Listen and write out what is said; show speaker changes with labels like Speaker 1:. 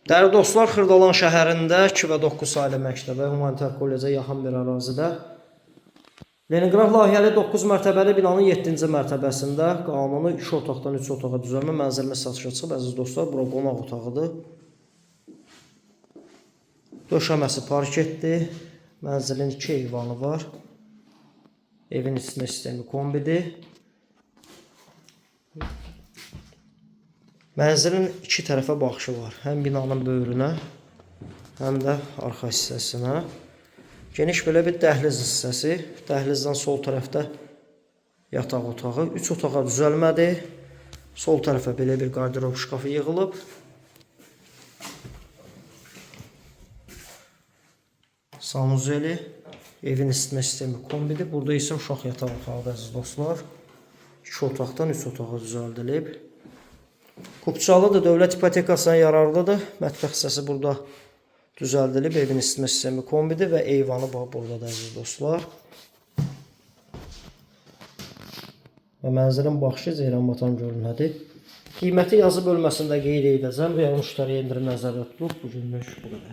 Speaker 1: Dəyərli dostlar, Xırdalan şəhərində 2 və 9 saylı məktəbə, humanitar kollecə yaxın bir ərazidə Leninqrad layihəli 9 mərtəbəli binanın 7-ci mərtəbəsində qanuni 2 otaqdan 3 otağa düzəlmə mənzilimiz satışa çıxıb. Əziz dostlar, bura qonaq otağıdır. Döşəməsi parketdir. Mənzilin 2 eyvanı var. Evin isitmə sistemi kombidir. Mənzilin iki tərəfə baxışı var. Həm binanın böyrünə, həm də arxa hissəsinə. Geniş belə bir dəhliz hissəsi. Dəhlizdən sol tərəfdə yataq otağı. 3 otağa düzəlmədir. Sol tərəfə belə bir qardırob şkafı yığılıb. Sanuzeli, evin isitmə sistemi kombidir. Burada isə uşaq yataq otağıdır, əziz dostlar. 2 otaqdan 3 otağa düzəldilib. Kupçalıdır, dövlət ipotekasına yararlıdır. Mətbəx hissəsi burada düzəldilib. Evin isitmə sistemi kombidir və eyvanı bax buradadır, əziz dostlar. Və mənzilin baxışı Ceyranbatan gölünədir. Qiyməti yazı bölməsində qeyd edəcəm. Real müştəriyə endirim nəzərdə tutulub. Bu günlük bu qədər.